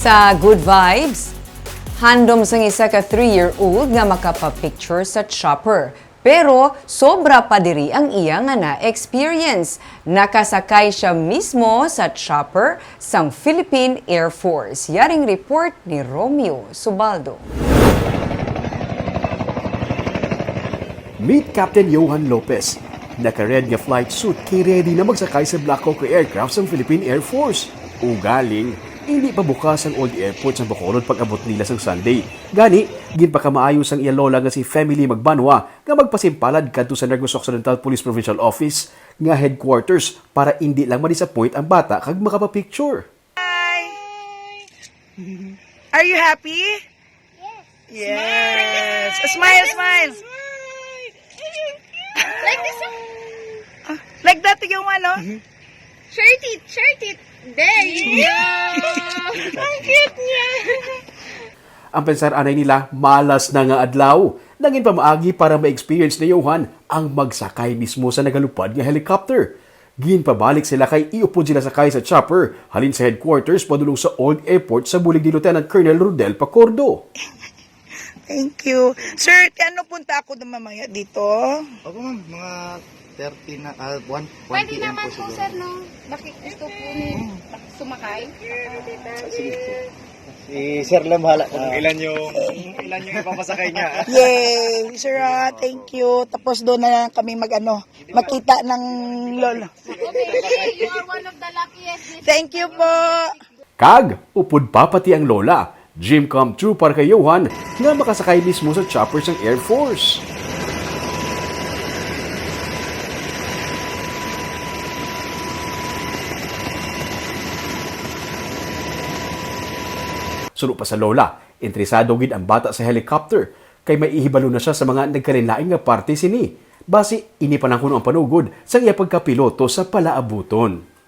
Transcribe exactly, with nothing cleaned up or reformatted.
Sa Good Vibes, handom sang isa ka three-year-old nga makapapicture sa chopper. Pero sobra pa diri ang iya nga na-experience. Nakasakay siya mismo sa chopper sang Philippine Air Force. Yaring report ni Romeo Subaldo. Meet Captain Johan Lopez. Naka-red nga flight suit kay ready na magsakay sa Black Hawk aircraft sang Philippine Air Force. Ugaling, hindi pa bukas ang old airport sa Bacolod pag-abot nila sang Sunday. Gani, ginpakamaayo sang iya lola nga si Family Magbanwa nga magpasimpalad kadto sa Negros Occidental Police Provincial Office nga headquarters para indi lang ma-disappoint ang bata kag makapapicture. Hi! Are you happy? Yes. Smile, smile. Like this one. Ah, like that yung ano? Share it, share it. There you go. Ang cute niya. Ang pensar anay nila, malas na nga adlaw. Nangin pamaagi para ma-experience ni Johan ang magsakay mismo sa nagalupad nga helicopter. Ginpabalik sila kay iupod sila sakay sa chopper halin sa headquarters padulong sa old airport sa bulig ni Lieutenant Colonel Rodel Pacordo. Thank you. Sir, ano punta ako na mamaya dito? Opo, ma'am. Mga thirty na, ah, one, one Pwede P M naman po po, siguro. Sir, no? Bakit gusto po ni sumakay? Ah, sige po. Si Sir lang bahala kung ilan yung, ilan yung ipapasakay niya. Yay! Sir, ah, thank you. Tapos doon na lang kami mag-ano, magkita ng lolo. Okay, you are one of the luckiest. Thank you po. Kag upod pa pati ang lola, dream come true para kay Johan nga makasakay mismo sa chopper sang Air Force. Suno pa sa lola, interesado gid ang bata sa helicopter, kay may ihibalo na siya sa mga nagkalainlain nga parte sini. Basi, ini pa lang kuno ang panugod sa iya pagkapiloto sa palaabuton.